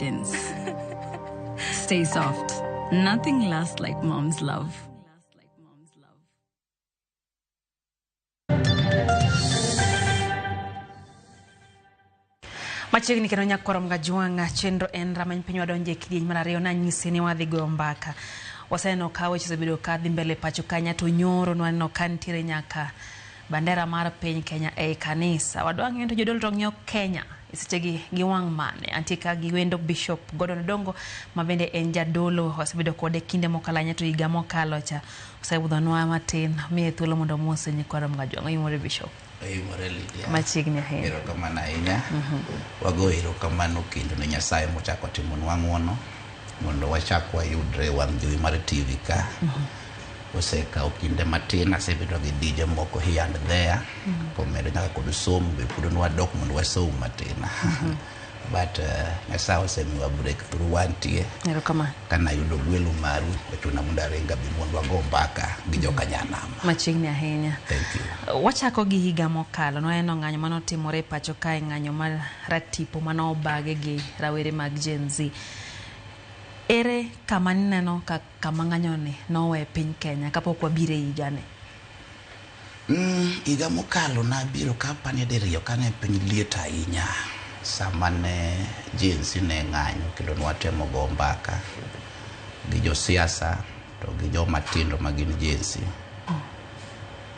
confidence. Stay soft. Nothing lasts like mom's love. Machiegni kendo nyakwaro Mgajwang'a, chenro en rameny piny wadonje e kidieny mar ariyo nanyisi ni wadhi goyo mbaka. Waseneno ka weche osebedo ka dhi mbele pacho kanya to nyoro nwaneno ka nitiere nyaka bandera mar piny Kenya ei kanisa. Wadwa ng'eyo to jodolo to ng'iyo Kenya e sechegi gi wang' mane. Antie ka gi wendo Bishop Gordon Odongo ma bende en jadolo, wasebedo kode kinde mokalo ahinya to higa mokalo cha osebudhonwa matin. Miye thuolo mondo omose nyikwaro Mgajwang'a. Oyimore Bishop. Oyimore Lydia. Machiegni ahinya. Erokamano ahinya. Wago erokamano kendo ne Nyasaye mochako timonwa ng'uono mondo wachak wayudre e wang' jowi mar TV ka. Osekawo kinde matin asebedo gi dije moko here and there. Komedo nyaka kod somo be pod nwadok mondo wasom matin. But Nyasaye osemiwa breakthrough wantie. Erokamano. Kanayudo gwelo maru ochuna mondo aring abi mondo wago mbaka gi joka nyanam. Machiegni ahinya. Thank you. Wachako gi higa mokalo, nwaneno ng'anyo manotimore e pacho kae, ng'anyo mar ratipo manobage gi rawere mag Gen Z. Ere kama nineno ka kama ng'anyoni nowe piny Kenya kapok wabiro e higani? Higa mokalo nabiro ka apani diriyo kane piny liet ahinya sama ne Gen Z ne ng'anyo kendo nwatemo go mbaka gi josiasa to gi joma tindo ma gin Gen Z.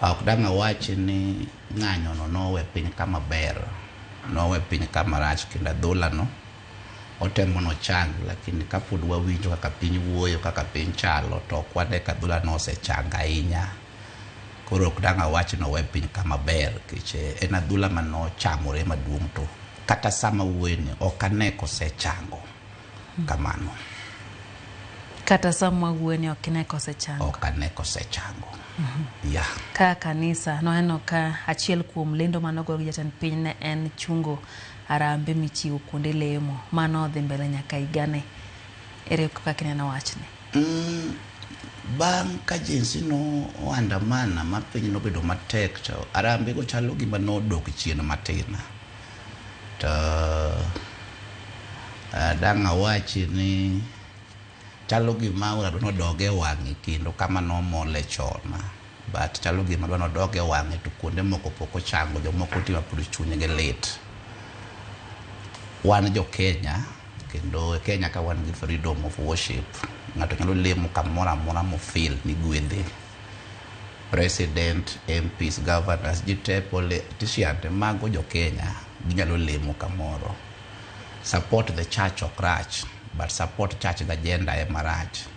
Ok dang' awachi ni ng'anyo no nowe piny kama ber, nowe piny kama rach kendo adhola no otemo nochang lakini kapod wawinjo kaka piny wuoyo kaka piny chalo to ok wane ka adhola no osechango ahinya. Koro ok dang' awach ni owe piny kama ber nikech en adhola manochamore maduong' to kata sama wuoye ni ok ane kosechango kamano. Kata sama wuoye ni ok ine kosechango. Ok ane kosechango. Yeah. Ka kanisa nwaneno ka achiel kuom lendo manogo gi jatend piny ne en chungo arambe michiwo kuonde lemo. Mano odhi mbele nyaka higani. Ere kaka ineno wachni? Bang' ka Gen Z no oandamana ma piny nobedo matek to arambe go chalo gima nodok chien matin. To dang' awachi ni chalo gima aora dwa nodog e wang'e kendo kama nomole chon. But chalo gima dwa nodog e wang'e to kuonde moko pok ochango, jomoko nitie ma pod chunygi lit. Wan jo Kenya kendo e Kenya ka wan gi freedom of worship. Ng'ato nyalo lemo kamoro amora mo feel ni gwedhe. President, MPs, governors, ji te politician te mago jo Kenya ginyalo lemo kamoro. Support the church ok rach, but support church gi agenda ema rach.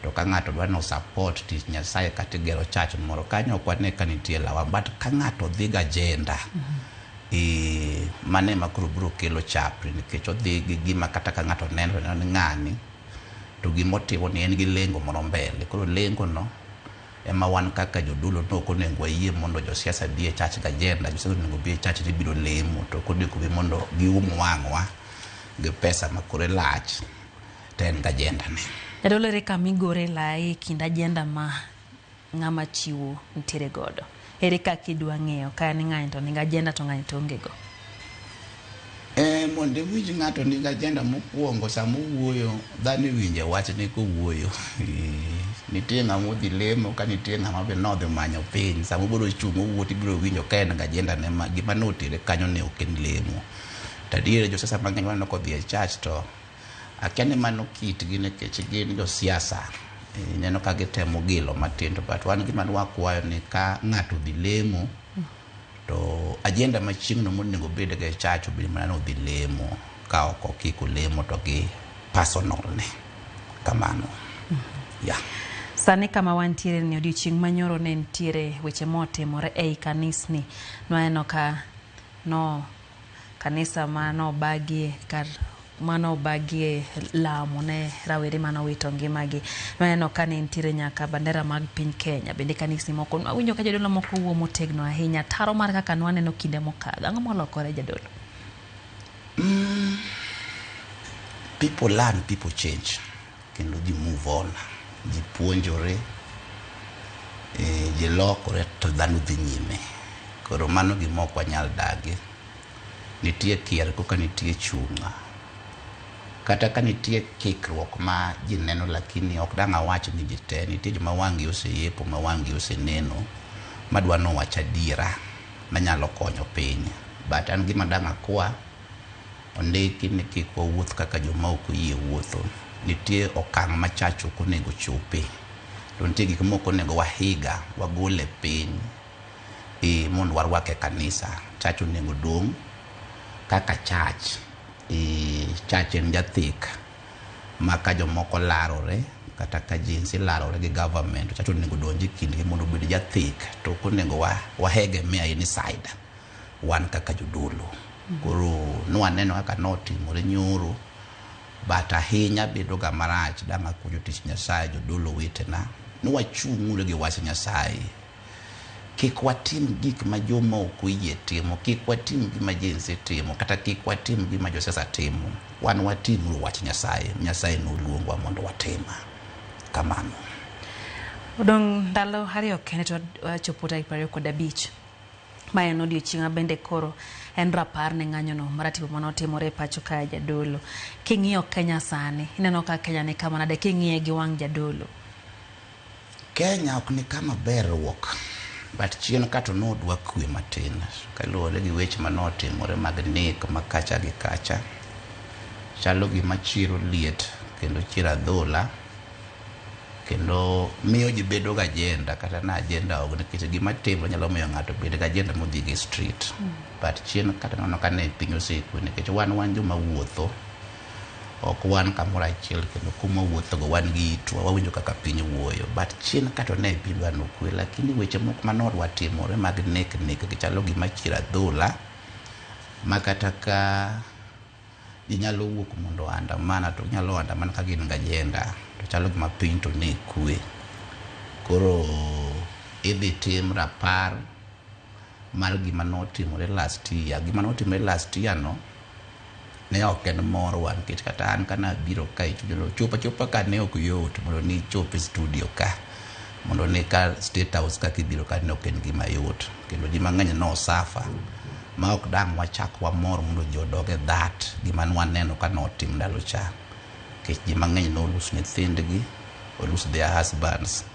To ka ng'ato dwa ni support tich Nyasaye kata igero church moro kanyo ok wane ka nitie lawama. But ka ng'ato dhi gi agenda, mano ema koro biro kelo chapni nikech odhi gi gima kata ka ng'ato neno to neno ni ng'ani to gimotimo ni en gi lengo moro mbele. Koro lengo no ema wan kaka jodolo no ok onego wayie mondo josiasa bi e church gi agenda. Josiasa onego bi e church ni biro lemo to ok onego bi mondo gium wang'wa gi pesa ma kore lach to en gi agenda ne. Jadolo ere kama igore lai e kind agenda ma ng'ama chiwo nitiere godo? Ere kaka idwa ng'eyo ka ni ng'ani to nigi agenda to ng'ani to onge go? Mondo iwinj ng'ato nigi agenda mokwongo sama owuoyo, dhano iwinje wachne kowuoyo. Nitie ng'ama odhi lemo ka nitie ng'ama be nodhi manyo piny. Sama obiro chung' owuoyo tibiro winjo ka en gi agenda ne ma gima notere kanyo ne ok en lemo. To adier josiasa mang'eny waneno kodhi e church to akia ni mano kitgi nikech gin josiasa. Ineno ka gitemo gilo matin to but wan gima wakwayo ni ka ng'ato odhi lemo to agenda ma chieng'no monego obed go e church obed mana ni odhi lemo ka ok okiko lemo to gi personal ne kamano. Yeah. Sani kama wantiere ni odiochieng' manyoro ne nitiere weche motimore ei kanisni. Nwaneno ka no kanisa manobagie kar manobagie lamo ne rawere manowito ngimagi. Nwaneno ka ne nitiere nyaka bandera mag piny Kenya bende kanisni moko awinjo ka jodolo moko wuo motegno ahinya taro mar kaka nwaneno kinde mokadho. Ang'o molokore jadolo? People learn, people change kendo ji move on. Ji puonjore, ji lokore to dhano dhi nyime. Koro mano gima ok wanyal dagi. Nitie kier koka nitie chung'. Kata ka nitie kikruok ma ji neno, lakini ok dang' awach ni ji te. Nitie joma wang'gi oseyepo, ma wang'gi oseneno, madwa nowach adiera manyalo konyo piny. But an gima dang' akwa, ondiki ni kik wawuoth kaka joma ok oyie wuotho. Nitie okang' ma church ok onego chope. To nitie gik mok onego wahiga wagol e piny mondo warwak e kanisa. Church onego dong' kaka church. Church en jathek ma ka jomoko larore kata ka Gen Z larore gi government, to church onego donj e kindgi mondo obed jathek. To ok onego wahegemea inside wan kaka jodolo. Koro nwaneno kaka notimore nyoro, but ahinya bedo ga marach. Dang' akwa jotich Nyasaye, jodolo wetena, ni wachung'uru gi wach Nyasaye. Kik watim gik ma joma ok oyie timo, kik watim gima Gen Z timo, kata kik watim gima josiasa timo. Wan watimuru wach Nyasaye. Nyasaye noluongwa mondo watim. Kamano. Odong' ndalo 2 kende to wachopo tarik 25. Ma en odiochieng' ma bende koro en rapar ne ng'anyono maratipo manotimore e pacho kae jadolo. King'iyo Kenya sani, ineno ka Kenya ni kama nade king'iye gi wang' jadolo? Kenya ok ni kama ber ruok. But chien ka to nodwa kwe matin kaluwore gi weche manotimore mag nek ma kacha gi kacha. Chalo gima chiro liet kendo chiro adhola kendo miyo ji bedo gi agenda, kata na agenda ok, nikech gima timore nyalo miyo ng'ato bed gi agenda modhi go e street. But chien kata neno ka ne piny osekwe, nikech wan joma wuotho, ok wan kamoro achiel, kendo kuma wuotho go wan gi itwa, wawinjo kaka piny wuoyo. But chien ka to ne piny dwa nokwe, lakini weche moko manodwa timore mag nek nek gi chalo gima chiro adhola ma kata ka ji nyalo wuok mondo andamana, to ginyalo andamana ka gin gi agenda, to chalo gima piny to ne kwe. Koro idhi tim rapar mar gima notimore last year. Gima notimore last year no ne ok en morwa, nikech kata an kanabiro ka e studio, chopo achopa ka ne ok yot mondo ni ichop e studio ka, mondo ni ka State House kaka ibiro ka ne ok en gima yot, kendo ji mang'eny no suffer ma ok dang' wachak wamor mondo ji odog e that gima nwaneno ka notim ndalo cha, nikech ji mang'eny no lose nyithindgi, o lose their husbands,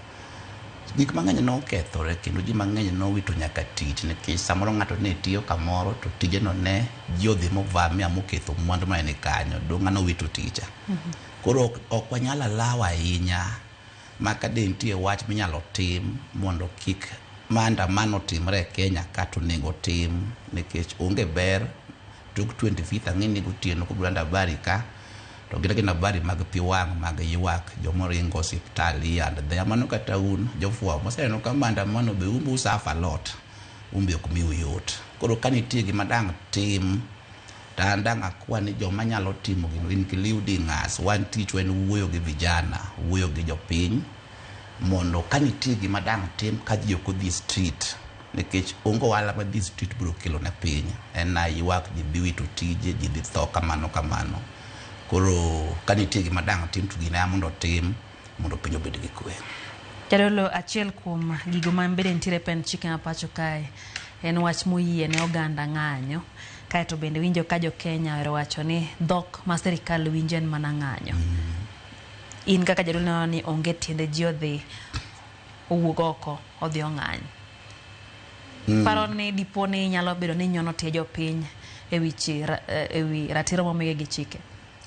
gik mang'eny nokethore, kendo ji mang'eny nowito nyaka tich, nikech samoro ng'ato ne tiyo kamoro to tijeno ne ji odhi movamia moketho mwandu mane ni kanyo, dong' ng'ano wito ticha. Koro ok wanyal allow ahinya ma ka de nitie wach minyalo tim mondo kik maandamano timre e Kenya ka, to onego tim, nikech onge ber tok 25th ang'e ni gotieno kobiro lando habari ka, to gin gin habari mag pi wang', mag ywak jomoringo osiptal here and there. Mano kata un jofwambo oseneno ka maandamano be un be usuffer a lot, un be ok miu yot. Koro ka nitie gima dang' tim, to an dang' akwa ni joma nyalo timo gino, including us, wan tichwa en wuoyo gi vijana, wuoyo gi jopiny, mondo ka nitie gima dang' tim ka ji ok odhi street, nikech onge ohala ma dhi street biro kelo ne piny, en na ywak, ji dhi wito tije, ji dhi tho kamano kamano. Koro ka nitie gima dang' tim, to gino ema mondo otim mondo piny obed gi kwe. Jadolo, achiel kuom gigo ma bende nitiere e pend chike ma pacho kae en wach moyie ne oganda ng'anyo. Kaeto bende winjo ka jo Kenya ohero wacho ni dhok ma sirikal winjo en mana ng'anyo. In kaka jadolo neno ni onge tiende ji odhi owuog oko odhi ong'any. Paro ni dipo ni nyalo bedo ni nyono tie jopiny ewi ratiro momigi gi chike.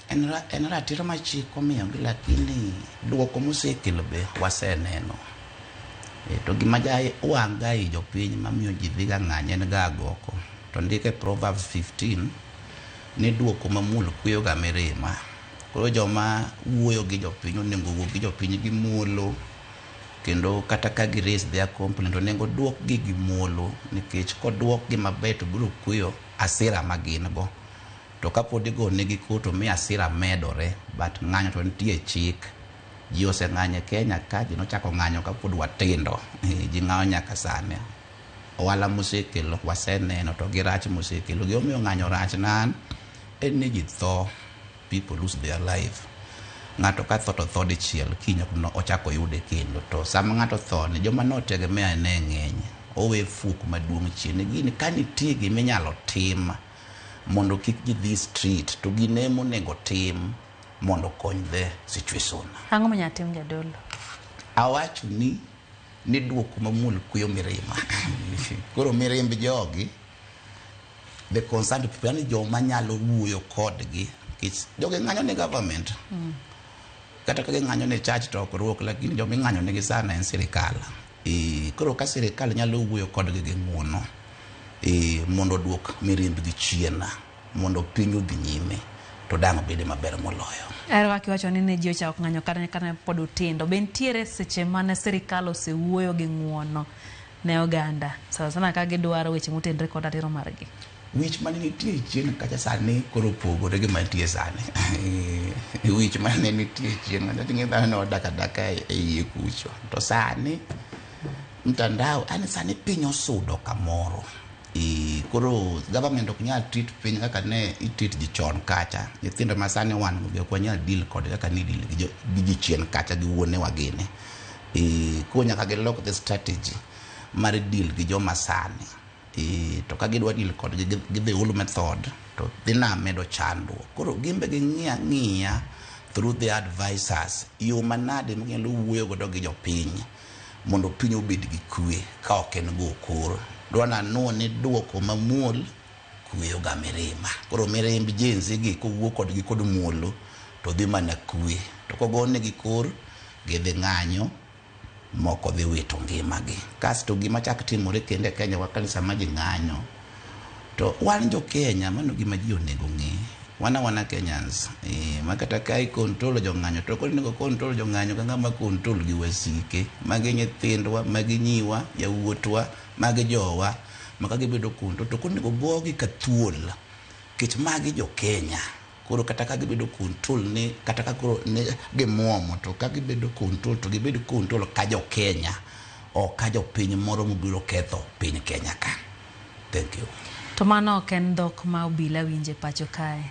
En ratiro ma chik omiyogi, lakini duoko mosekelo be waseneno. To gima ja wang' ga i jopiny mamiyo ji dhi ga ng'anyo en ga agoko. To ndik e Proverbs 15 ni duoko mamuol kweyo ga mirima. Koro joma wuoyo gi jopiny onego owuo gi jopiny gi muolo, kendo kata ka gi raise their complaint, onego duokgi gi muolo, nikech koduokgi maber to biro kweyo hasira ma gin go. To kapod igonegi koti mi hasira medore. But ng'anyo to nitie chik. Ji oseng'anyo e Kenya ka, ji nochako ng'anyo kapod watindo, ji ng'anyo nyaka sani. Ohala mosekelo waseneno, to gi rach mosekelo. Gimomiyo ng'anyo rach na an en ni ji tho, people lose their life. Ng'ato ka tho to tho dichiel, kiny ok ochak oyude kendo. To sama ng'ato tho ni, joma notegemea ne ng'eny, owe fuok maduong' chien. Gini ka nitie giminyalo tim mondo kik ji dhi street, to gino ema onego tim. mondo okony the situation. Ang'o manyalo tim jadolo? Awacho ni duoko mamuol kweyo mirima. Koro mirimb jogi, the concerned people, yani joma nyalo wuoyo kodgi, nikech jogi ng'anyo ne government. Kata ka ging'anyo ne church to ok ruok, lakini joma ing'anyo negi sana en sirikal. Koro ka sirikal nyalo wuoyo kodgi gi ng'uono, mondo oduok mirimbgi chien, mondo piny odhi nyime, to dang' bede maber moloyo. Ero kaka iwacho ni ne ji ochako ng'anyo kata kane pod utindo. Be nitiere seche mane sirikal osewuoyo gi ng'uono ne oganda, sana sana ka gidwaro weche motenore kod ratiro margi? Wich mane nitie chien kacha sani koro opogore gi mantie sani. Wich mane nitie chien kacha ting'e dhano ne odak adaka e iye kucho. To sani mtandao, yani sani piny osudo kamoro. Koro government ok nyal treat piny kaka ne i-treat ji chon kacha. Nyithindo ma sani wan go be ok wanyal deal kod kaka ne i-deal gi ji chien kacha gi wuonewa gini. Koro nyaka gilok the strategy mar deal gi joma sani. To ka gidwa deal kodgi gi the old method to dhi na medo chandruok. Koro gin be ging'i ang'iya through the advisors yo manade maginyalo wuoyo godo gi jopiny mondo piny obed gi kwe ka ok en go koro. Dwa nanuo ni duoko mamuol kweyo ga mirima. Koro mirimb Gen Z gi kowuo kodgi kod muolo to dhi mana kwe. To kogonegi kor gidhi ng'anyo, moko dhi wito ngimagi. Kasto gima chak timore kendo e Kenya wa ka sama ji ng'anyo, to wan jo Kenya mano gima ji onego ng'e. Wan awana Kenyans, ma kata ka i control jong'anyo to ok onego control jong'anyo ka ng'ama control gi wasike. Magi nyithindwa, magi nyiwa, yawuotwa, magi jowa, ma ka gibedo control to ok onego gogi ka thuol. Nikech magi jo Kenya. Koro kata ka gibedo control ni kata ka koro ne gimuomo to ka gibedo control to gibed control ka jo Kenya, ok ka jopiny moro mobiro ketho piny Kenya ka. Thank you. To mano ok en dhok ma obila winje pacho kae.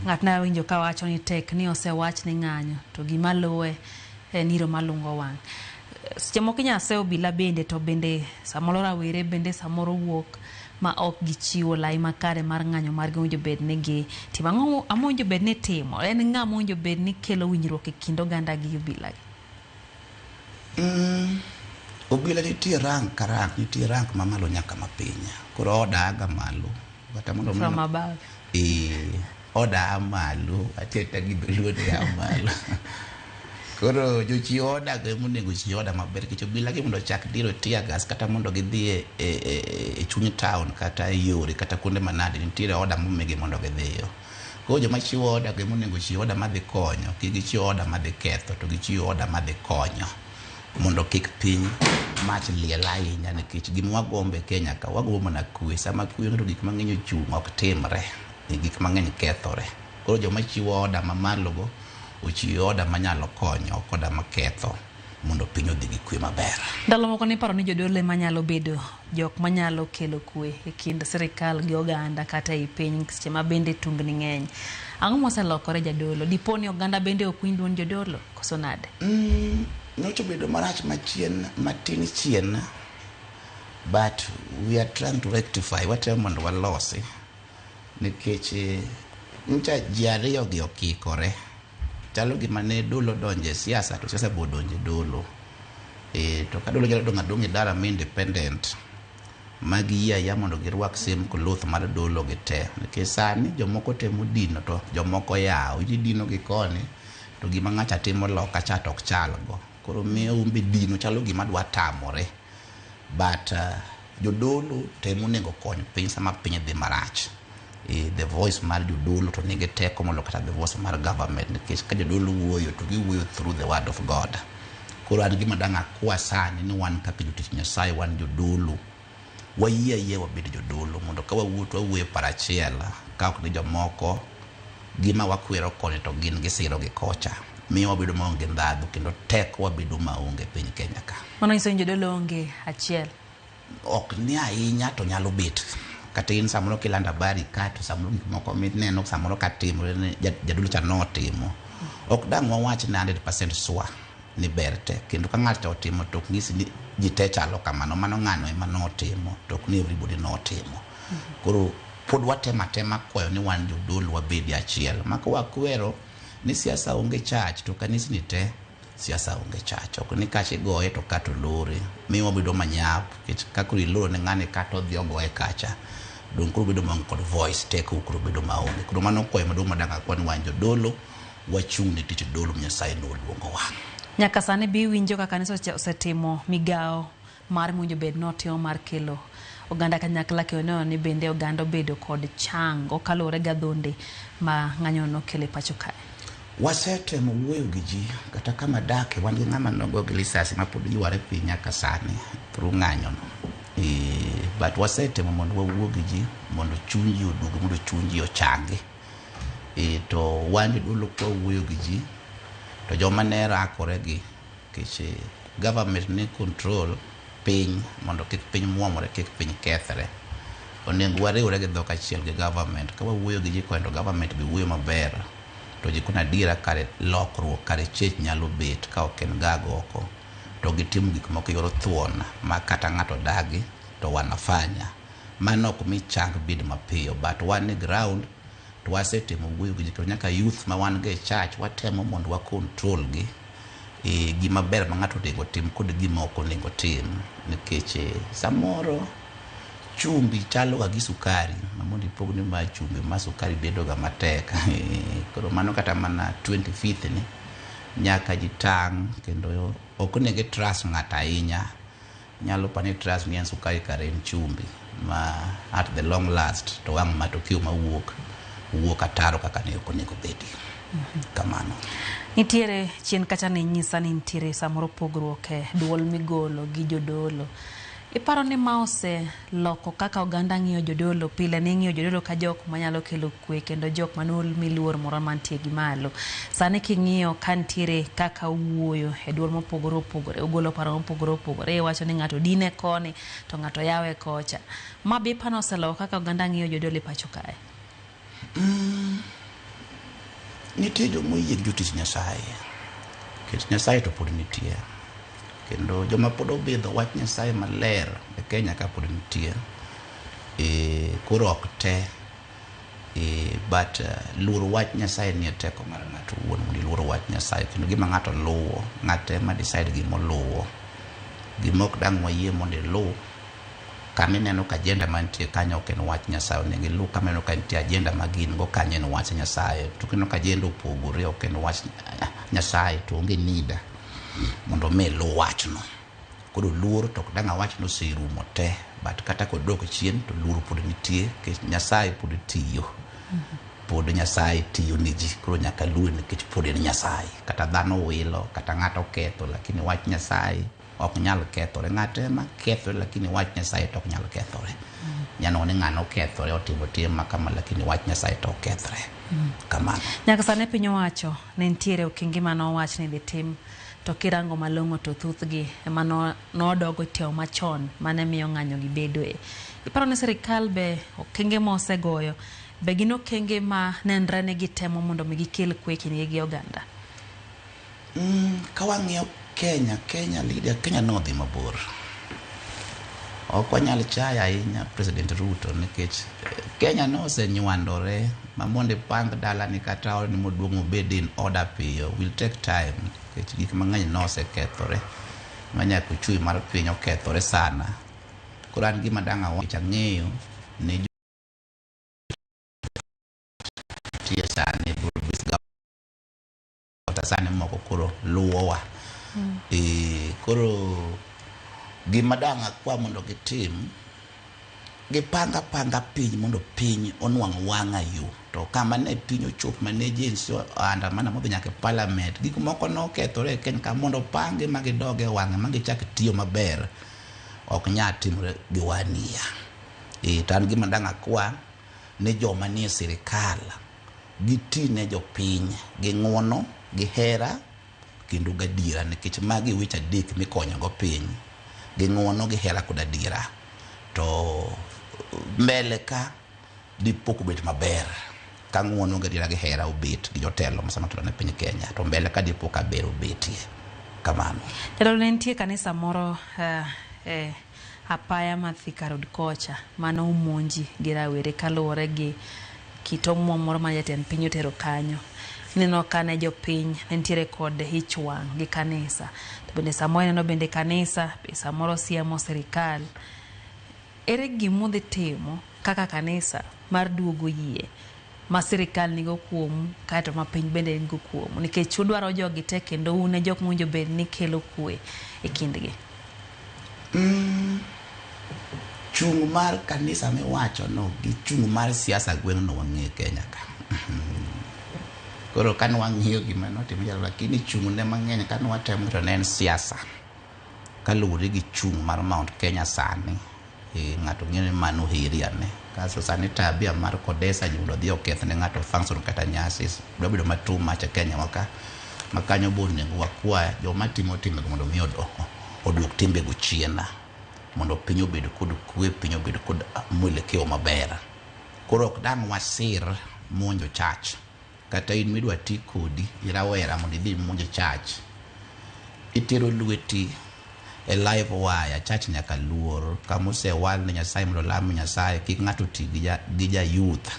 Ng'at na winjo kawacho ni tek ni osewach ni ng'anyo to gima luwe en iro malungo wang'. Seche moko inyalo se obila bende to bende samoro rawere bende samoro wuok ma ok gichiwo lai makare mar ng'anyo margi owinjo bed ni gitimo. Ang'o mowinjo bed ni itimo? En ng'a mowinjo bed ni kelo winjruok e kind oganda gi obila gi? Obila nitie rank ka rank, nitie rank mamalo nyaka mapiny. Koro oda aga malo. Kata mondo From above. Oda a malo, atiyo gi dholuo ni a malo. Koro jochiw oda go ema onego chiw oda maber nikech obila gi mondo ochak diro tear gas kata mondo gidhi e chuny town kata e yore kata kuonde manade nitiere oda momigi mondo gidhiyo. Koro joma chiwo oda go ema onego chiw oda madhi konyo, kik gichiw oda madhi ketho to gichiw oda madhi konyo mondo kik piny mach liel ahinya nikech gima wagombo e Kenya ka wagombo mana kwe. Sama kwe onge to gik mang'eny ochung' ok timre, gik mang'eny kethore. Koro joma chiwo oda mamalo go ochiw oda manyalo konyo ok oda maketho mondo piny odhi gi kwe maber. Ndalo moko niparo ni jodolo ema nyalo bedo jok manyalo kelo kwe e kind sirikal gi oganda kata ei piny seche ma bende tungni ng'eny. Ang'o moselokore jadolo? Dipo ni oganda bende ok winj duond jodolo koso nade? Nyocha obedo marach machien matin chien, but we are trying to rectify, watemo mondo walosi nikech nyocha ji ariyo gi okikore. Chalo gima ne dolo donje e siasa to siasa be odonje dolo. To ka dolo nyalo dong' adong'a e dala ma independent ma giyie ayia mondo girwak same cloth mar dolo gi te. Nikech sani jomoko temo dino to jomoko yawo. In idino gi koni to gima ng'acha timo loka cha to ok chal go. Koro miyo un be dino chalo gima dwa tamore. But jodolo temo onego kony piny sama piny dhi marach. The voice mar jodolo to nigi teko moloyo kata the voice mar government nikech ka jodolo wuoyo to giwuoyo through the word of God. Koro an gima dang' akwa sani ni wan kaka jotich Nyasaye wan jodolo wayie ayie wabed jodolo mondo ka wawuoyo to wawuoyo e paro achiel ka ok ni jomoko gima wakwero koni to gin gisiro gi kocha miyo wabedo maonge ndhadhu kendo teko wabedo maonge e piny Kenya ka. Mano nyiso ni jodolo onge achiel. Ok ni ahinya to nyalo bet. Kata in samoro kilando habari ka to samoro gik moko mineno samoro ka timore ni jadolo cha notimo. Ok dang' wawach ni 100% sure ni ber te. Kendo ka ng'ato otimo to ok nyisi ni ji te chalo kamano. Mano ng'ano ema notimo to ok ni everybody notimo. Koro pod watemo atema kwayo ni wan jodolo wabedi achiel. Ma ka wakwero Ni siasa onge church to kanisni te siasa onge church. Ok ni kacha igoye to kato lore. Miyo wabedo manyap nikech ka koro iloro ne ng'ani kata odhi ogoye kacha. Dong' koro bedo maonge kod voice, teko koro bedo maonge. Koro mano kwayo maduong' madang' akwa ni wan jodolo wachung' ne tich dolo ma Nyasaye noluongowa. Nyaka sani be iwinjo ka kanisa osetimo migawo mar mowinjo bed notimo mar kelo oganda kanyakla kendo neno ni bende oganda obedo kod chango kaluwore gi adhonde ma ng'anyono nokelo e pacho kae. Wasetemo wuoyo gi ji kata kama dake wan gi ng'ama nogo gi lisasi ma pod yware piny nyaka sani through ng'anyono. But wasetemo mondo wawuo gi ji mondo chuny ji oduogi mondo chuny ji ochangi. To wan jodolo kwawuoyo gi ji to joma ne rakore gi nikech government ni control piny mondo kik piny muomore kik piny kethre. Onego wariwre gi dhok achiel gi government. Ka wawuoyo gi ji koni to government be wuoyo maber to ji kono adiera kare lokruok kare chech nyalo bet ka ok en gago oko to gitimo gik moko e yor thuon ma kata ng'ato dagi to wanafanya. Mano ok mi chang bed mapiyo but wan e ground to wasetemo wuoyo gi ji to nyaka youth ma wan go e church watemo mondo wa control gi e gima ber ma ng'ato onego tim kod gima ok onego tim nikech samoro chumbi chalo ga gi sukari ma mondo ipog ni ma chumbi ma sukari bedo ga matek. Koro mano kata mana 25th ni nyaka ji tang' kendo ok onego i trust ng'ato ahinya. Nyalo pani trust ni en sukari kare en chumbi ma at the long last to wang' matokeo mawuok wuok ataro kaka ne ok onego bedi. Kamano. Nitiere chien kacha ne nyisa ni nitiere samoro pogruok e duol migolo gi jodolo. Iparo ni ma oseloko kaka oganda ng'iyo jodolo? Pile ne ing'iyo jodolo ka jok manyalo kelo kwe kendo jok mane luor moro mantie gi malo. Sani king'iyo ka nitiere kaka uwuoyo e duol mopogore opogore, ugolo paro mopogore opogore, iwacho ni ng'ato dine koni to ng'ato yawe kocha. Ma be iparo ni oseloko kaka oganda ng'iyo jodolo e pacho kae? Nitie joma oyie gi jotich Nyasaye. Nikech Nyasaye to pod nitie. Kendo joma pod obidho wach Nyasaye maler e Kenya ka pod nitie. Koro ok te. But luoro wach Nyasaye nie teko mar ng'ato owuon mondo iluor wach Nyasaye. Kendo gima ng'ato luwo, ng'ato ema decide gima oluwo. Gima ok dang' wayie mondo iluw, kama ineno ka agenda mantie kanyo ok en wach Nyasaye. Onego iluw kama ineno ka nitie agenda ma gin go kanyo en wach Nyasaye. To kineno ka agenda opogore ok en wach Nyasaye to onge need mondo mi iluw wachno. Koro luor to ok dang' awach ni oserumo te, but kata kodok chien to luor pod nitie nikech Nyasaye pod tiyo. Pod Nyasaye tiyo ne ji, koro nyaka luor nikech pod en Nyasaye. Kata dhano wilo, kata ng'ato ketho, lakini wach Nyasaye ok nyal kethore. Ng'ato ema kethore lakini wach Nyasaye to ok nyal kethore. Nyalo ni ng'ano okethore otimo tim ma kama lakini wach Nyasaye to ok kethre. Kamano. Nyaka sani piny owacho ne nitiere okenge mane owach ni idhi tim to kirango malong'o to thothgi ema nodogo timo machon mane miyo ng'anyo gi bedoe. Iparo ni sirikal be okenge mosegoyo be gin okenge ma nenre ni gitemo mondo mi gikel kwe e kindgi gi oganda? Ka wang'iyo Kenya, Kenya leader, Kenya nodhi mabor. Ok wanyal chayo ahinya President Ruto nikech Kenya nosenywandore ma mondo ipang dalani kata odni maduong' obed in order piyo will take time nikech gik mang'eny nosekethore ma nyaka uchumi mar piny okethore sana. Koro an gima dang' awach ang'eyo ni tie sani kata sani moko koro luwowa. Koro gima dang' akwa mondo gitim, gipang apanga piny mondo piny onwang' wang'a yo. To kama ne piny ochop mane Gen Z oandamana modhi nyaka e parliament, gik moko nokethore e Kenya ka mondo opangi ma gidog e wang'e ma gichak tiyo maber, ok nyal timore gi one year. To an gima dang' akwa ni joma nie sirikal giti ne jopiny gi ng'uono, gi hera kendo gadiera nikech magi weche adek mikonyogo piny gi ng'uono, gi hera kod adiera. To mbele ka dipo kobet maber ka ng'uono, gadiera gi hera obet gi jotelo ma sama telo ne piny Kenya to mbele ka dipo ka ber obetie. Kamano. Jatelo ne nitie kanisa moro e apaya ma Thika Road kocha mane omonji gi rawere kaluwore gi kit omuom moro ma jatend piny otero kanyo. Ineno ka ne jopiny ne nitiere kod ich wang' gi kanisa. To bende samoro ineno bende kanisa be samoro siemo sirikal. Ere gimudhi timo kaka kanisa mar duogo yie ma sirikal nigo kuomu kaeto ma piny bende nigo kuomu nikech udwaro jogi te kendo un e jok mowinjo bed ni kelo kwe e kindgi. Chung' mar kanisa miwacho no gi chung' mar siasa gweng'no wang'e Kenya ka. Koro ka nwang'iyo gima notimore jalo, lakini chung' ne mang'eny ka nwatemo to ne en siasa. Kaluwore gi chung' mar Mount Kenya sani, ng'ato ng'eyo ni mano area ne. Kasto sani tabia mar kodesa ji mondo odhi oketh ne ng'ato function kata nyasi dwa bedo ma too much e Kenya wa ka. Ma kanyo bo onego wakwa joma timo timbego mondo mi oduok timbego chien. Mondo piny obed kod kwe, piny obed kod mwelekeo maber. Koro ok dang' wasir monjo church. Kata in midwa ti kodi irawera mondo idhi imonj church. Itero lweti e live wire, church nyaka luor. Kama osewal ne Nyasaye mondo olam Nyasaye, kik ng'ato ti gi ja youth.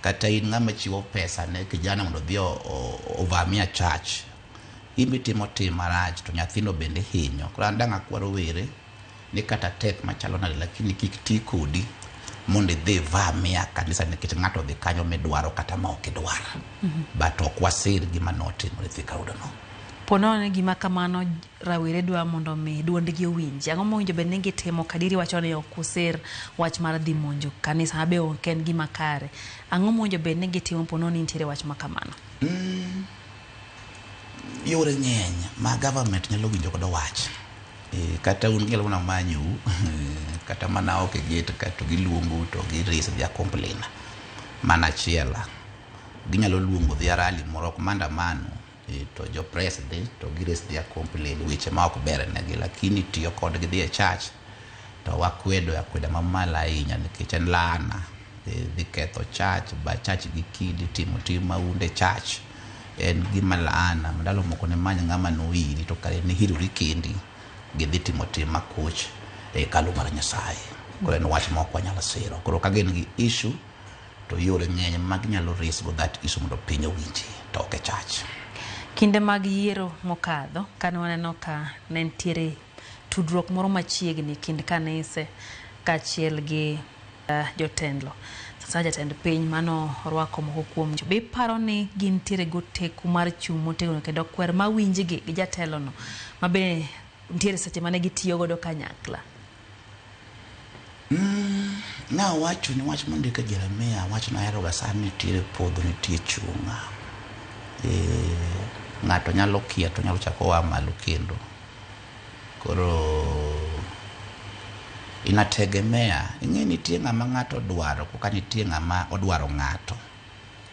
Kata in ng'ama chiwo pesa ne kijana mondo odhi ovamia church. In bitimo tim marach to nyathino bende hinyo. Koro an dang' akwa rowere ni kata tek machalo nade lakini kik ti kodi mondo idhi ivamia kanisa nikech ng'ato odhi kanyo midwaro kata ma ok idwar. But ok wasir gima notimore Thika Road no. Po nono ni gima kamano rawere dwa mondo mi duondgi owinji. Ang'o mowinjo bed ni gitimo kadiri wacho ni ok usir wach mar dhi monjo kanisa ma be ok en gima kare. Ang'o mowinjo bed ni gitimo po nono ni nitiere wach ma kamano? Yore ng'eny ma government nyalo winjo godo wach. Kata un ginyalo mana manyou kata mana ok e gate ka to giluongo to gi raise their complaint. Mana achiel. Ginyalo luongo their rally moro ok maandamano to jo press dhi to gi raise their complaint weche ma ok ber negi lakini tiyo kodgi dhi e church to wakwedo akweda mamalo ahinya nikech en laana. Dhi ketho church ba church gi kidi timo tim mahundu e church en gima laana. Ndalo moko ne many ng'ama noiri to kare ne hirori kendi gidhi timo tim makoch e hekalu mar Nyasaye. Koro en wach ma ok wanyal siro. Koro ka gin gi issue to yore ng'eny ma ginyalo raise go that issue mondo piny owinji to ok e church. Kinde mag yiero mokadho kane waneno ka ne nitiere tudruok moro machiegni kind kanise kaachiel gi jotelo. Sasa jatend piny mano orwako moko kuom be iparo ni gintiere goteku mar chung' motegno kendo kwer mawinjgi gi jatelo no ma be nitiere seche mane gitiyo godo kanyakla? Nawacho ni wach mondik e Jeremia, wach naheroga sana nitiere podho, nitie chung'. Ng'ato nyalo kia to nyalo chako oa malo kendo. Koro inategemea, ing'e nitie ng'ama ng'ato dwaro koka nitie ng'ama odwaro ng'ato.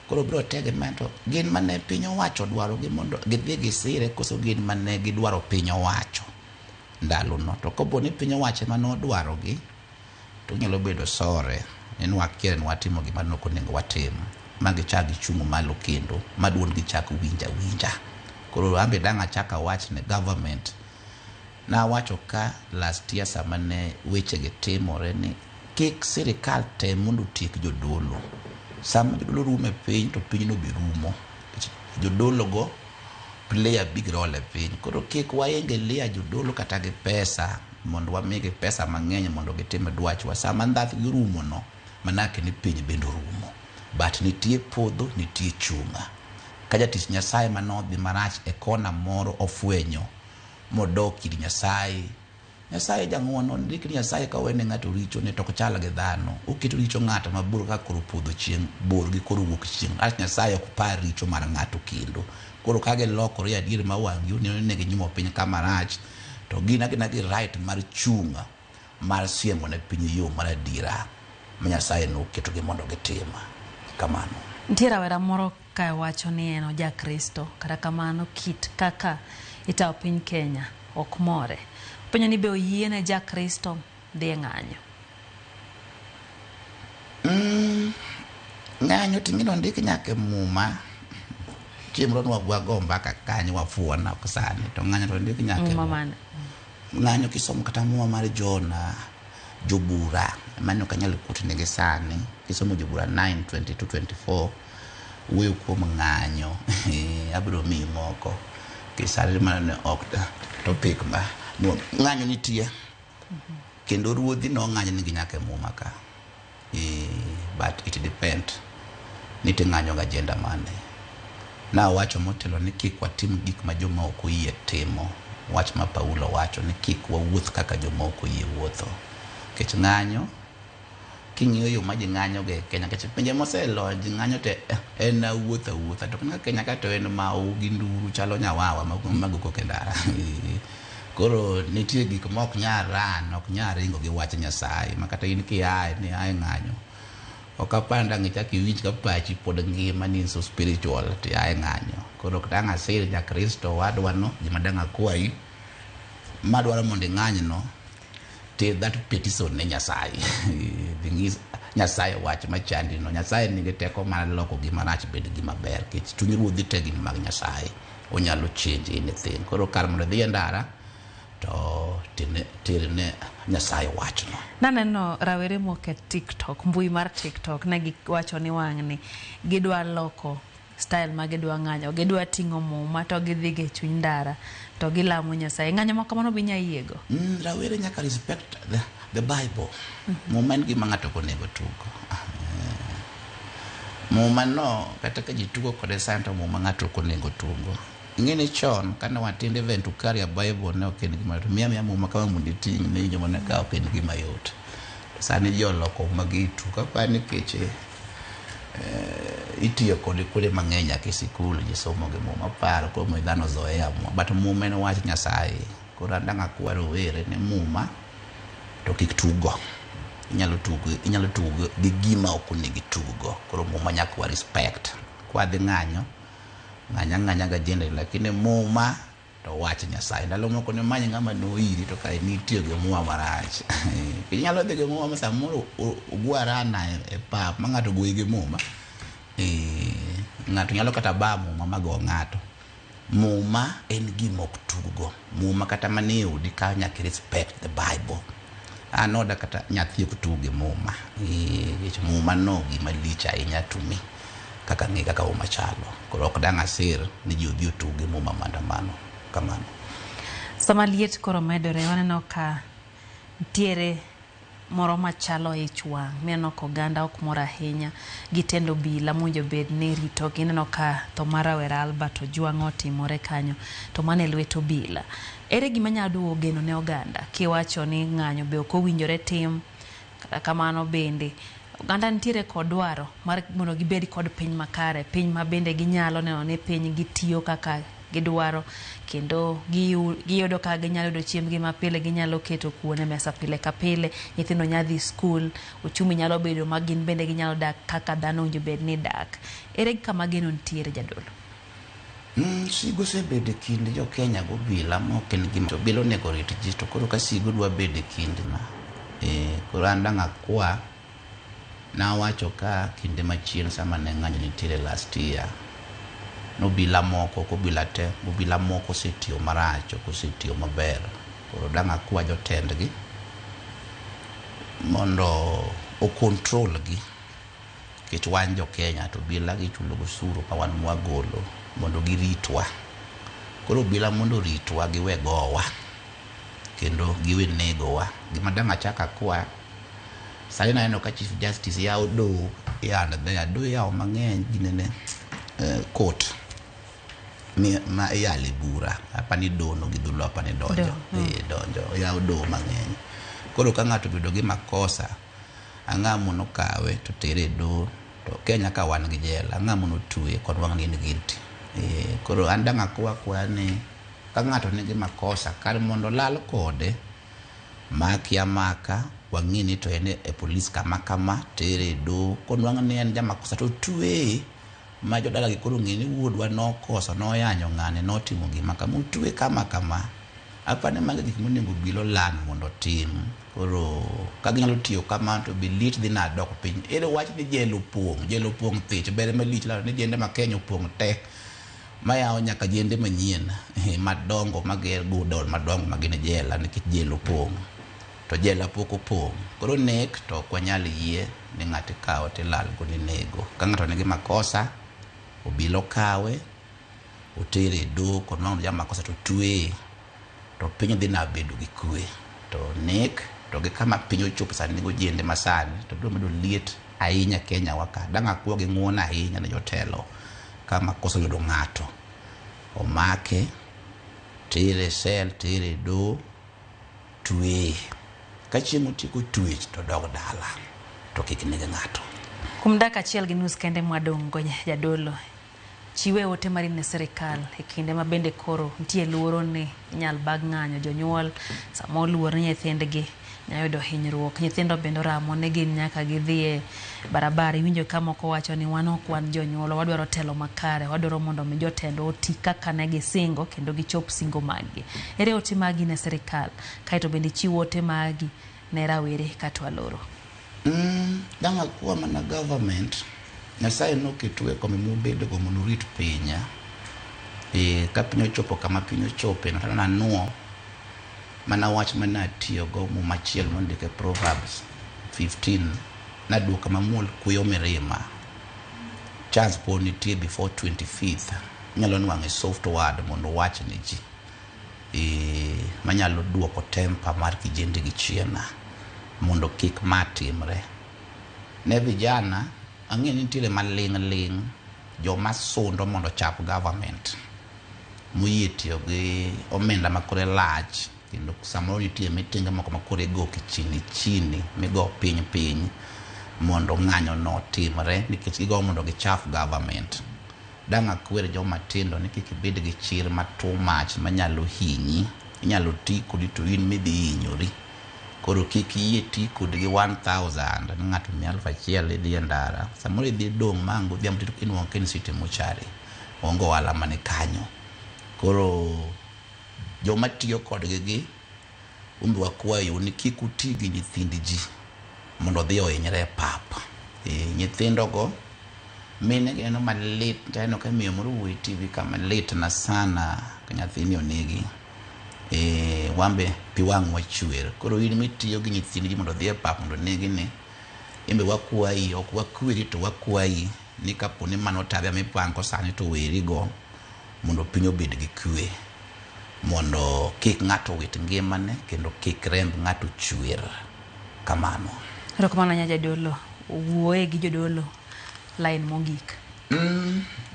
Koro biro tegemea to gin mane piny owacho dwaro gi mondo gidhi gisire koso gin mane gidwaro piny owacho ndalono. To kopo ni piny owacho ema nodwaro gi, to nyalo bedo sore ni nwakia ni watimo gima ne ok onego watim ma gichak gichung' malo kendo ma duondgi chak winja winja. Koro an be dang' achak awach ne government. Nawacho ka last year sama ne weche gi timore ni kik sirikal tem mondo otiek jodolo. Sama jodolo rumo e piny to pinyno be rumo. Jodolo go play a big role e piny. Koro kik waengelea jodolo kata gi pesa mondo wamigi pesa mang'eny mondo gitim dwachwa. Sama ndhathgi orumo no, manake ni piny bende orumo. But nitie podho, nitie chunga. Ka jatich Nyasaye manodhi marach e kona moro ofwenyo modok ir Nyasaye. Nyasaye jang'uono, ndik ni Nyasaye ka owene ng'ato richo ne to ok chal gi dhano. Oketo richo ng'ato mabor kaka koro podho chieng' bor gi koro wuok chieng'. Rach Nyasaye ok par richo mar ng'ato kendo. Koro ka gilokore adier ma wang' gi oneno ni ginyumo piny kama rach, to gin agina gi right mar chung' mar siemo ne piny yo mar adiera ma Nyasaye noketogi mondo gitim. Kamano. Nitie rawera moro ka wacho ni en oja Kristo, kata kamano kit kaka itayo piny Kenya ok more. Openjo ni be oyiene ja Kristo dhi e ng'anyo? Ng'anyo ting'e ondik nyaka e Muma. Chieng' moro nwago mbaka kanyo wafuona ok sani to ng'anyo to ondik nyaka e Muma mane? Ng'anyo kisomo kata Muma mar Jona, jobura, mano ok anyal kutnegi sani. Kisomo jobura 9:22-24 Wuoyo kuom ng'anyo, abiro miyi moko. Kisani mana ne ok topic ma ng'anyo nitie. Kendo ruodhi nong'anyo nigi nyaka e muma ka. But it depend ni ting'anyo gi agenda mane. Nawacho motelo ni kik watim gik ma joma ok oyie timo. Wach ma Paulo wacho ni kik wawuoth kaka joma ok oyie wuotho. Nikech ng'anyo, king'iyo yo ma ji ng'anyo go e Kenya, nikech pinje moselony ji ng'anyo te en awuotho awuotha. To kaka Kenya ka to en mau gi nduru chalo nyawawa mago kok e ndara. Koro nitie gik ma ok nyal ran, ok nyal ringo gi wach Nyasaye. Ma kata in kiaye ni ae ng'anyo, ok apar ni dang' ichak iwinj ka pachi pod ngima ni in so spiritual to iae ng'anyo. Koro ok dang' asir ja Kristo wadwa no, gima dang' akwayi, madwaro mondo ing'any no, ter that petition ne Nyasaye. Dhi ng'is Nyasaye wach machandi no. Nyasaye nigi teko mar loko gima rach bed gima ber. Nikech chuny ruodhi te gin mag Nyasaye. Onyalo change anything. Koro kar mondo idhi e ndara, to ter ne Nyasaye wachno. Naneno rawere moko e TikTok, mbui mar TikTok, ne giwacho ni wang'ni gidwa loko style ma gidwa ng'anyo, gidwa ting'o muma to gidhi go e chuny ndara to gilamo Nyasaye. Ng'anyo ma kamano be inya yiego? Rawere nyaka respect the Bible. Muma en gima ng'ato ok onego tugo. Muma no kata ka ji tugo kode sani to muma ng'ato ok onego tugo. Ing'e ni chon kane watindo even to carry a Bible ne ok en gima yot. Miya miya muma kama mondo iting' ne iwinjo mana ka ok en gima yot. Sani ji oloko muma gi tugo. Aparo ni nikech itiyo kode kuonde mang'eny nyaka e sikul ji somo gi muma. Aparo koro omiyo dhano ozoea muma. But muma en wach Nyasaye. Koro an dang' akwa rowere ni muma to kik tuggo. Inyalo tugo gi gima ok onego ituggo. Koro muma nyaka wa respect. Kwadhi ng'anyo, ng'any ang'anya gi agenda lakini muma to wach Nyasaye. Ndalo moko nimany ng'ama noiri to kare nitiyo gi muma marach. Inyalo dhi gi muma ma samoro ogwarana e pap ma ng'ato goyi gi muma. Ng'ato nyalo kata ba muma ma go ng'ato. Muma en gima ok tuggo. Muma kata mana e odi ka nyaka respect the Bible. An oda kata nyathi ok tug gi muma. Nikech muma no gima lich ahinya to me. Kaka ng'e kaka muma chalo. Koro ok dang' asir ni ji odhi otug gi muma maandamano. Kamano. Sama liet koro medore, waneno ka nitiere moro machalo ich wang' mineno ka oganda ok mor ahinya gi tend obila mowinjo bed ni ritogi. Ineno ka tho mar rawera Albert Ojwang' otimore kanyo to mano e lwet obila. Ere gima nyalo duogo geno ne oganda kiwacho ni ng'anyo be ok owinjore tim, kata kamano bende oganda nitiere kod dwaro mar mondo gibed kod piny makare, piny ma bende ginyalo neno ni piny gitiyo kaka gidwaro kendo giyudo kaka ginyalo yudo chiembgi mapile, ginyalo keto kuon e mesa pile ka pile, nyithindo nyalo dhi skul, uchumi nyalo bedo ma gin bende ginyalo dak kaka dhano owinjo bed ni dak. Ere kama geno nitiere jadolo? Sigu osebedo e kind jo Kenya gi obila ma ok en gima obila onego rit ji to koro ka sigu dwa bedo e kind ma koro an dang' akwa nawacho ka kinde machien sama ne ng'anyo nitiere last year nobila moko ok obila te obila moko osetiyo marach ok osetiyo maber koro dang' akwa jotendgi mondo o control gi nikech wan jo Kenya to obila gichulo osuru ma wan mwagolo mondo giritwa. Koro obila mondo oritwa giwe gowa kendo giwe negowa. Gima dang' achak akwa sani naneno ka Chief Justice yawo doho here there doho iyawo mang'eny ginene court ma iyale bura apani doho no gi dholuo apani donjo donjo oyawo doho mang'eny. Koro ka ng'ato obedo gi makosa ang'a mono kawe to tere e doho to Kenya ka wan gi jela ang'a mono twe konwang' ni en guilty. Koro an dang' akwa akwa ni ka ng'ato nigi makosa kar mondo lal kode maki amaka wang'i ni to en e polis kama kama tere e doho konwang' ni en jamakosa to tweye ma jodalagi koro ng'e ni wuodwa nokoso noyanyo ng'ane notimo gima kama otwe kama kama. Apani mago e gik monego obila olan mondo otim. Koro ka ginyalo tiyo kamano to be lit dhi nadok piny. Ere wach ni jela opong', jela opong' thich ber malich lando ni jende ma Kenya opong' te mayawo nyaka jende manyien madongo mager godown madongo ma gin jela nikech jela opong'. To jela pok opong'. Koro nek to ok wanyal yie ni ng'ato ikawo tilal go ni nego. Ka ng'ato nigi makosa Obila okawe, otere e doho, konwang'o ni jamakosa to tweye, to piny dhi na bedo gi kwe. To nek to gi kama piny ochopo sani gi ojende masani to biro medo liet ahinya Kenya wa ka. Dang' akwa gi ng'uono ahinya ne jotelo ka makosa oyudo ng'ato, omake, tere e sel, tere e doho, tweye. Ka chieng' otieko twech to dog dala to kik neg ng'ato. Kuom dakika achiel gi nus kende mwadong' go jadolo, chiwe ote mari ne sirikal e kinde ma bende koro nitie luoro ni inyal bag ng'anyo jonyuol sama oluor ni nyithindgi nyalo yudo hinyruok. Nyithindo bende oramo ni gin nyaka gidhi e barabara. Iwinjo ka moko wacho ni wan ok wan jonyuol, wadwaro telo makare, wadwaro mondo mi jotendwa oti kaka ne gisingo kendo gichop singo maggi. Ere ote magi ne sirikal? Kaeto bende ichiw ote magi ne rawere kato aloro. Dang' akwa mana government, Nyasaye noketu e kombe mubedogo mondo urit piny. Ka piny ochopo kama piny ochope, to nanuo mana wach mane atiyogo muma achiel mondik e Proverbs 15 naduoko mamuol kuyo mirima. Chance pod nitie before 25th inyalo nwang'e soft word mondo uwach ne ji manyalo duoko temper mar kijende gi chien mondo kik ma timre. Ne vijana, ang'e ni nitiere maling' ling' joma sundo mondo ochap government moyie tiyo gi omenda ma kore lach kendo samoro nitie mitinge moko ma koro igo kichini chini migo piny piny mondo ng'anyo no otimre nikech gigo mondo gichaf government. Dang' akwer joma tindo ni kik ibed gi chir ma too much manyalo hinyi. Inyalo ti kodi to in midhi hinyori. Koro kik iyie ti kodi gi 1000 ni ng'ato miyi 1000 idhi e ndara. Samoro idhi dong' ma ang' godhiambo to inuang'o ka in city mochari. Onge ohala mani kanyo. Koro joma tiyo kodgi gi umbe wakwayo ni kik uti gi nyithind ji mondo odhi ohinyre e pap. Nyithindo go mine gi neno malit, aneno ka miyo moro wuoyo e TV ka malit na sana ka nyathini onegi. Wan be pi wang'wa chwer. Koro in mitiyo gi nyithind ji mondo odhi e pap mondo onegi ni, in be wakwayi, ok wakweri to wakwayi ni kapo ni mano tabia mipango sani to weri go mondo piny obed gi kwe. Mondo kik ng'ato wit ngimane kendo kik remb ng'ato chwer. Kamano. Erokamano ahinya jadolo. Wuoye gi jodolo line mogik.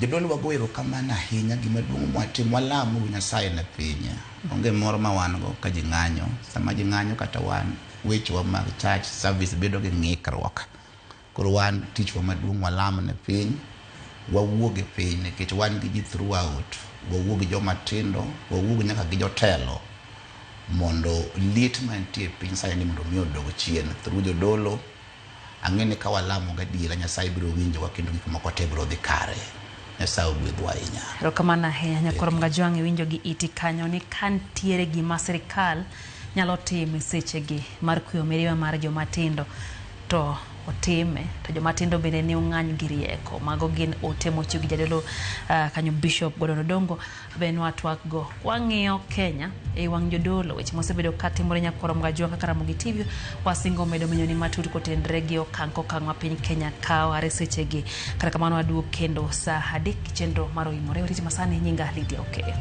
Jodolo wago erokamano ahinya. Gima duong' mwatimo walamuru Nyasaye ne piny. Onge mor ma wan go ka ji ng'anyo. Sama ji ng'anyo kata wan wechewa mag church service bedo gi ng'ikruok. Koro wan tichwa maduong' walam ne piny, wawuog e piny nikech wan gi ji throughout. Wawuog gi joma tindo, wawuog nyaka gi jotelo mondo liet mantie e piny sani ni mondo mi odog chien. Through jodolo, ang'e ni ka walamo gadiera Nyasaye biro winjowa kendo gik moko te biro dhi kare. Nyasaye ogwedhwa ahinya. Erokamano ahinya nyakwar Mgajwang' iwinjo gi iti kanyo ni ka nitiere gima sirikal nyalo timo e sechegi mar kweyo mirima mar joma tindo to otime to joma tindo bende ne ong'any gi rieko. Mago gin ote mochiw gi jadolo kanyo Bishop Gordon Odongo be nwatwak go. Wang'iyo Kenya e wang' jodolo weche mosebedo katimore nyakwar Mgajwang' kaka Ramogi TV wasingo medo menyoni matut kotenre gi okang' kokang' ma piny Kenya kawo are sechegi. Kata kamano waduog kendo saa 3 gi chenro mar Oimore. Oriti masani nyinga Lydia Okeyo.